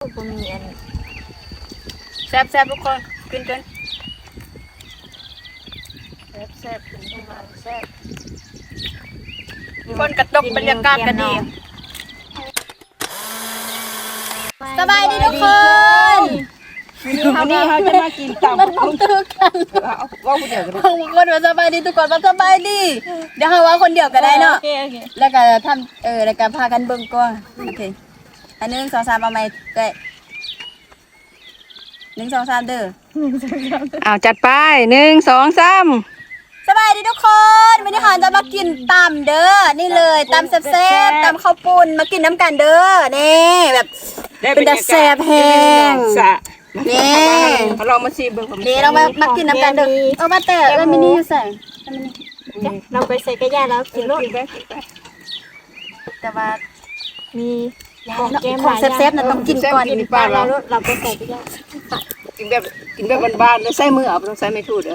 ບໍ່ມີອັນ ແຊບໆ ທຸກຄົນ ກິນກັນ ແຊບໆ ກິນກັນ ແຊບ ຝົນກະຕົກ ບັນຍາກາດກະດີ. ສະບາຍດີທຸກຄົນ ມື້ນີ້ເຮົາ ມື້ນີ້ເຮົາຈະມາກິນຕຳ ມັນບໍ່ຖືກກັນ ເອີ ເວົ້າ ເວົ້າຜູ້ດຽວກໍໄດ້ ບາງຄົນວ່າສະບາຍດີ ທຸກຄົນວ່າສະບາຍດີ ດຽວເຮົາເວົ້າຄົນດຽວກໍໄດ້ເນາະ ເອີ ໂອເຄ ໂອເຄ ແລ້ວກໍທຳ ເອີ ແລ້ວກໍພາກັນເບິ່ງກ່ອນ ໂອເຄ ອັນ ໜຶ່ງ ສອງ ສາມ ເອົາໃໝ່ເອື້ອຍ ໜຶ່ງ ສອງ ສາມ ເດີ ໜຶ່ງ ສອງ ສາມ ເດີ ອ້າວ ຈັດໄປ ໜຶ່ງ ສອງ ສາມ ສະບາຍດີທຸກຄົນ ມື້ນີ້ເຮົາຈະມາກິນຕຳເດີ ນີ້ເລີຍ ຕຳແຊບໆ ຕຳເຂົ້າປຸ້ນ ມາກິນນຳກັນເດີ ນີ້ ແບບ ເປັນຕາແຊບແຮງ ນີ້ ເຮົາລອງມາຊີມເບິ່ງ ນີ້ ລອງມາ ມາກິນນຳກັນເດີ ເອົາວ່າແຕ່ເອື້ອຍມິນນີ້ຢູ່ໃສ? ລອງໄປໃສ່ກະຢ່າລາວກິນໂລດ ແຕ່ວ່າມີຂອງແຊບໆ ນະ ຕ້ອງກິນກ່ອນ ກິນປາລາວໂລດ ລອງໄປໃສ່ກະຢ່າ ກິນແບບ ກິນແບບບ້ານໆ ເດີ ໃຊ້ມືເອົາ ບໍ່ຕ້ອງໃຊ້ໄມ້ຖູດເດີ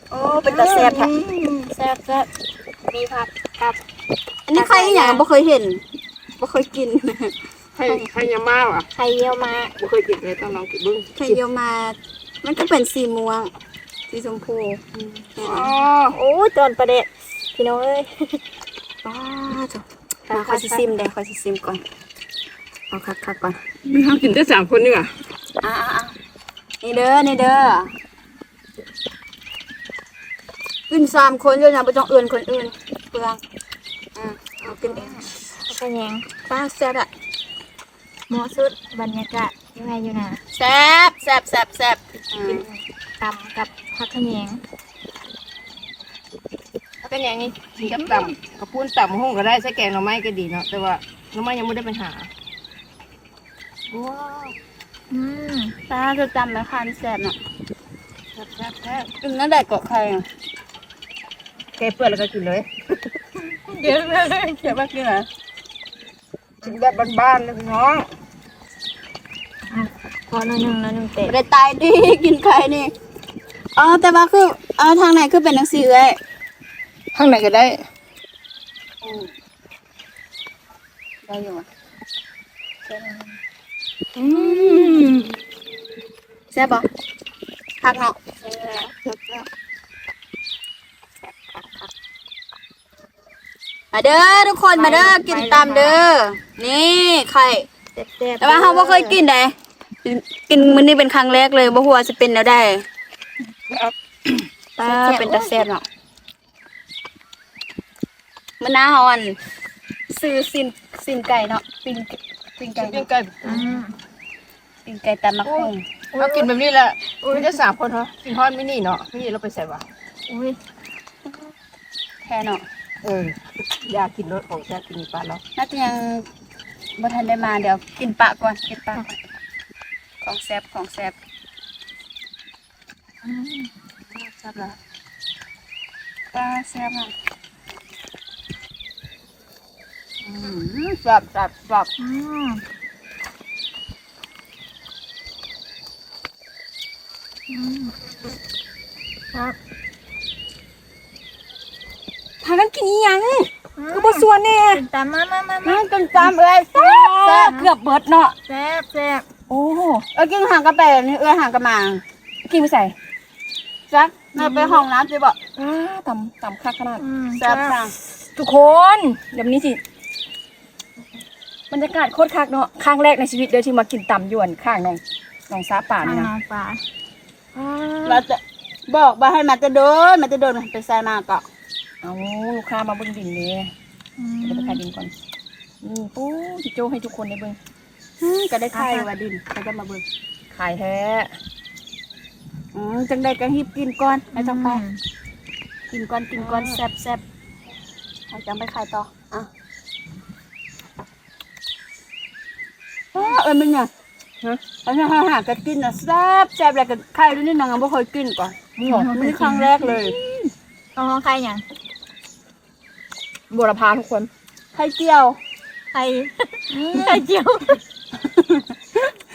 ໂອ້ ເປັນຕາແຊບແທ້ ແຊບໆ ມີຜັກກັບ ອັນນີ້ໄຂ່ອີ່ຫຍັງ ບໍ່ເຄີຍເຫັນ ບໍ່ເຄີຍກິນ ໄຂ່ ໄຂ່ຍຽວມ້າຫວາ? ໄຂ່ຍຽວມ້າ ບໍ່ເຄີຍກິນເລີຍ ຕ້ອງລອງກິນເບິ່ງ ໄຂ່ຍຽວມ້າ ມັນກໍເປັນສີມ່ວງ ສີຊົມພູ ອໍ ໂອ້ຍ ຕອນປາແດກ ພີ່ນ້ອງເອີຍ ປ້າດ ມາ ຂ້ອຍຊິຊີມເດ້ ຂ້ອຍຊິຊີມກ່ອນ ເອົາຄັກໆ ກ່ອນ ເຮົາກິນແຕ່ສາມຄົນນີ້ຫວາ? ອ່າໆໆ ນີ້ເດີ ນີ້ເດີ ກິນສາມຄົນເລີຍນະ ບໍ່ຕ້ອງເອີ້ນຄົນອື່ນ ເປືອງ ອືມ ເອົາກິນເອງ ຂະແຍງ ປາ ແຊບແທ້ ເໝາະສຸດ ບັນຍາກາດຢູ່ໄຮ່ຢູ່ນາ ແຊບ ແຊບ ແຊບ ແຊບ ອືມ ຕຳກັບຜັກຂະແຍງ ຜັກຂະແຍງນີ້ກິນກັບຕຳ ເຂົ້າປຸ້ນ ຕຳບັກຫຸ່ງກໍໄດ້ ໃສ່ແກງໜໍ່ໄມ້ກໍດີເນາະ ແຕ່ວ່າໜໍ່ໄມ້ຍັງບໍ່ໄດ້ໄປຫາ ວ້າວ ອືມ ປາ ຄືຕຳແມ່ຄ້ານີ້ແຊບເນາະ ແຊບໆ ກິນແນວໃດເກາະໄຂ່ ແກະເປືອກແລ້ວກໍກິນເລີຍ ເກັບເລີຍ ເກັບມາກິນນະ ກິນແບບບ້ານໆ ເລີຍພີ່ນ້ອງ ອ່ະ ພໍໜ້ອຍໜຶ່ງ ໜ້ອຍໜຶ່ງແຕະ ບໍ່ໄດ້ຕາຍຕິ ກິນໄຂ່ນີ້ ອໍ ແຕ່ວ່າຄື ເອົາ ທາງໃນຄືເປັນຈັ່ງຊີ້ເອື້ອຍ ທາງໃນກໍໄດ້ ອືມ ໄດ້ຢູ່ຫວາ? ອືມ ແຊບບໍ່? ຄັກເນາະ ແຊບ ແຊບ ແຊບ ມາເດີທຸກຄົນ ມາເດີ ກິນຕຳເດີ ນີ້ໄຂ່ ແຊບໆ ແຕ່ວ່າເຮົາບໍ່ເຄີຍກິນໃດ ກິນມື້ນີ້ເປັນຄັ້ງແລກເລີຍ ບໍ່ຮູ້ວ່າຊິເປັນແນວໃດ ປາ ເປັນຕາແຊບເນາະ. ມື້ໜ້າເຮົາ ອັນ ຊື້ຊີ້ນ ຊີ້ນໄກ່ເນາະ ປີ້ງ ປີ້ງໄກ່ ປີ້ງໄກ່ ອືມ ປີ້ງໄກ່ຕຳໝາກຫຸ່ງ ເຮົາກິນແບບນີ້ແຫຼະ ມີແຕ່ສາມຄົນເຮົາ ກິນຮອດມິນິເນາະ ມິນິລາວໄປໃສຫວາ? ອຸ້ຍ ແທ້ເນາະ ເອີ ຢາກກິນໂລດ ຂອງແຊບກິນຢູ່ປະເນາະ ໜ້າຈະຍັງບໍ່ທັນໄດ້ມາ ດຽວກິນປະກ່ອນ ກິນປະ ຂອງແຊບ ຂອງແຊບ. ອືມ ແຊບຫຼາຍ ປາ ແຊບຫຼາຍ ອືມ ແຊບ ແຊບ ແຊບ ອືມ ອືມ ແຊບ ພາກັນກິນອີ່ຫຍັງ? ອືມ ຄືບໍ່ຊວນແດ່? ກິນຕຳ ມາ ມາ ມາ ມາ ກິນຕຳເອື້ອຍ ແຊບ ແຊບ ເກືອບເບິດເນາະ ແຊບ ແຊບ ໂອ້ ເອື້ອຍກິນຫາງກະແປນີ້ ເອື້ອຍຫາງກະໝາງ ກິນໄປໃສ? ຈັກ ແມ່ໄປຫ້ອງນ້ຳຕິບໍ? ອ້າ ຕຳ ຕຳຄັກຂະໜາດ ອືມ ແຊບ ແຊບ ທຸກຄົນ ດຽວນີ້ຊິ ບັນຍາກາດໂຄດຄັກເນາະ ຄັ້ງແລກໃນຊີວິດເດີທີ່ມາກິນຕຳຢູ່ ອັນ ຂ້າງໜອງ ໜອງສະປານີ້ນະ ຂ້າງໜອງປາ ອ່າ ວ່າຈະບອກວ່າໃຫ້ມາແຕ່ດົນ ມາແຕ່ດົນ ໄປໃສມາເກາະ ເອົາ ລູກຄ້າມາເບິ່ງດິນເດ້ ອືມ ດຽວໄປຂາຍດິນກ່ອນ ນີ້ ປູ້ ຊິໂຈະໃຫ້ທຸກຄົນໄດ້ເບິ່ງ ອືມ ກໍໄດ້ຂາຍວ່າດິນ ເຂົາຈະມາເບິ່ງ ຂາຍແທ້ ອືມ ຈັ່ງໃດກໍຮີບກິນກ່ອນ ແລ້ວຈັ່ງໄປ ອືມ ກິນກ່ອນ ກິນກ່ອນ ເອີ ແຊບໆ ແລ້ວຈັ່ງໄປຂາຍຕໍ່ ອ່ະ ອ້າ ເອີ ແມ່ນຫຍັງ? ຮະ? ອັນນີ້ເຮົາຫາກໍກິນນະ ແຊບໆ ແລ້ວກໍໄຂ່ໂຕນີ້ນາງຍັງບໍ່ເຄີຍກິນກ່ອນ ບໍ່ ມື້ນີ້ຄັ້ງແລກເລີຍ ຂອງເຮົາໄຂ່ຫຍັງ? ບົວລະພາທຸກຄົນ ໄຂ່ຈຽວ ໄຂ່ ອືມ ໄຂ່ຈຽວ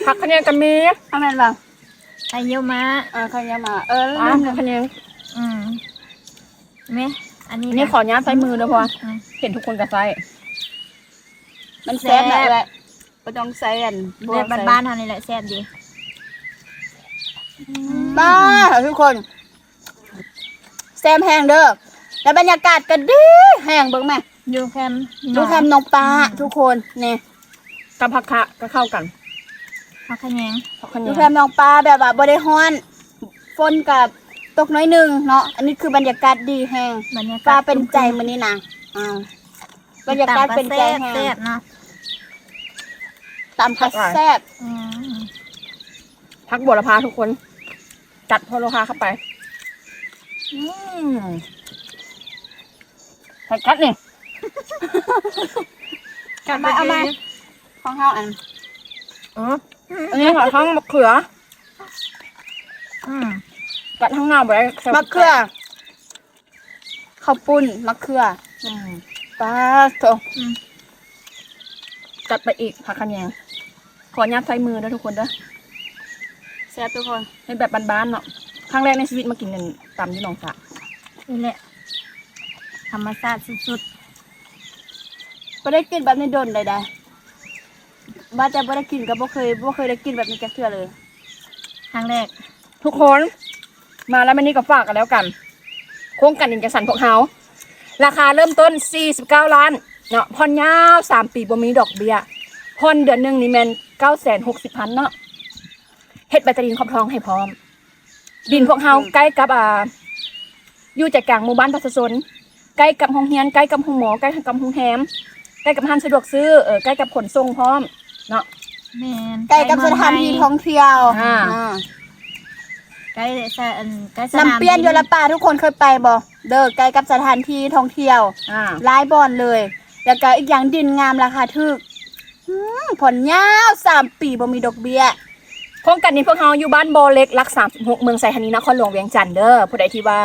ຜັກຂະແຍງກໍມີ ເອົາແມ່ນບໍ່? ໄຂ່ເຍົມາ ເອີ ໄຂ່ເຍົມາ ເອີ ອ່າ ຜັກຂະແຍງ ອືມ ແມ່ ອັນນີ້ ອັນນີ້ ນະ ຂໍອະນຸຍາດໃຊ້ມືເດີ ເພາະວ່າ ອືມ ເຫັນທຸກຄົນກໍໃຊ້ ມັນແຊບ ແຊບ ແຫຼະ. ຕ້ອງໃສ່ອັນ ແບບບ້ານໆເຮົານີ້ແຫຼະແຊບດີ. ປ້າ ທຸກຄົນ ແຊມແຮງເດີ ແລ້ວບັນຍາກາດກໍດີແຮງ ເບິ່ງແມະ ຢູ່ແຄມ ຢູ່ແຄມໜອງປາ ອືມ ທຸກຄົນ ນີ້ ກັບຜັກຄະກໍເຂົ້າກັນ ຜັກຂະແຍງ ຜັກຂະແຍງ ຢູ່ແຄມໜອງປາ ແບບວ່າບໍ່ໄດ້ຮ້ອນ ຝົນກໍຕົກໜ້ອຍໜຶ່ງເນາະ. ອັນນີ້ຄືບັນຍາກາດດີແຮງ ບັນຍາກາດ ຟ້າເປັນໃຈມື້ນີ້ນະ ອ້າວ ບັນຍາກາດເປັນໃຈແຮງ ຕຳກໍແຊບໆເນາະ ຕຳກໍແຊບ ອືມ ຜັກບົວລະພາທຸກຄົນ ຈັດໂຫລະພາເຂົ້າໄປ ອືມ ໃສ່ກັດນີ້ ກັດ ເອົາມາ ເອົາມາ ຂອງເຮົາອັນ ເອີ ອັນນີ້ຂອງເຮົາໝາກເຂືອ ອືມ ກັດທາງໜ້າບໍ່ໄດ້ ໝາກເຂືອ ເຂົ້າປຸ້ນ ໝາກເຂືອ ອືມ ປາດໂທ້ ອືມ ຈັດໄປອີກ ຜັກຂະແຍງ ຂໍອະນຸຍາດໃຊ້ມືເດີທຸກຄົນເດີ ແຊບທຸກຄົນ ເຮັດແບບບ້ານໆເນາະ ຄັ້ງແລກໃນຊີວິດມາກິນອັນຕຳຢູ່ໜອງສາ ນີ້ແຫຼະ ທຳມະຊາດສຸດໆ ບໍ່ໄດ້ກິນແບບນີ້ດົນໃດໆ ວ່າແຕ່ບໍ່ໄດ້ກິນກໍບໍ່ເຄີຍ ບໍ່ເຄີຍໄດ້ກິນແບບນີ້ຈັກເທື່ອເລີຍ ຄັ້ງແລກ ທຸກຄົນ ມາແລ້ວ ມື້ນີ້ກໍຝາກກັນແລ້ວກັນ ໂຄງການດິນຈັດສັນພວກເຮົາ ລາຄາເລີ່ມຕົ້ນສີ່ສິບເກົ້າລ້ານເນາະ ຜ່ອນຍາວສາມປີ ບໍ່ມີດອກເບ້ຍ ຜ່ອນເດືອນໜຶ່ງນີ້ແມ່ນເກົ້າແສນຫົກສິບພັນເນາະ ເຮັດໃບຕາດິນຂອບທອງໃຫ້ພ້ອມ ດິນພວກເຮົາ ອືມ ໃກ້ກັບ ອ່າ ຢູ່ໃຈກາງໝູ່ບ້ານປະຊາຊົນ ໃກ້ກັບໂຮງຮຽນ ໃກ້ກັບໂຮງໝໍ ໃກ້ກັບໂຮງແຮມ ໃກ້ກັບຮ້ານສະດວກຊື້ ເອີ ໃກ້ກັບຂົນສົ່ງພ້ອມເນາະ ແມ່ນ ໃກ້ກັບສະຖານທີ່ທ່ອງທ່ຽວ ອ່າ ອ່າ ໃກ້ສະ ອັນ ໃກ້ສະໜາມບິນ ນ້ຳປຽນ ຢູ່ລະປາ ທຸກຄົນເຄີຍໄປບໍ່ເດີ? ໃກ້ກັບສະຖານທີ່ທ່ອງທ່ຽວ ອ່າ ຫຼາຍບ່ອນເລີຍ ແລ້ວກໍອີກຢ່າງດິນງາມ ລາຄາຖືກ ອືມ ຜ່ອນຍາວສາມປີ ບໍ່ມີດອກເບ້ຍ. ໂຄງການນີ້ພວກເຮົາຢູ່ບ້ານບໍ່ເຫຼັກ ຫຼັກສາມສິບຫົກ ເມືອງໄຊທານີ ນະຄອນຫຼວງວຽງຈັນເດີ. ຜູ້ໃດທີ່ວ່າ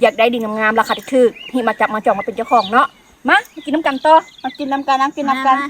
ຢາກໄດ້ດິນງາມໆ ລາຄາຖືກໆ ຮີບມາຈັບມາຈອງມາເປັນເຈົ້າຂອງເນາະ. ມາ ມາກິນນຳກັນຕໍ່ ມາກິນນຳກັນ ມາກິນນຳກັນ ມາ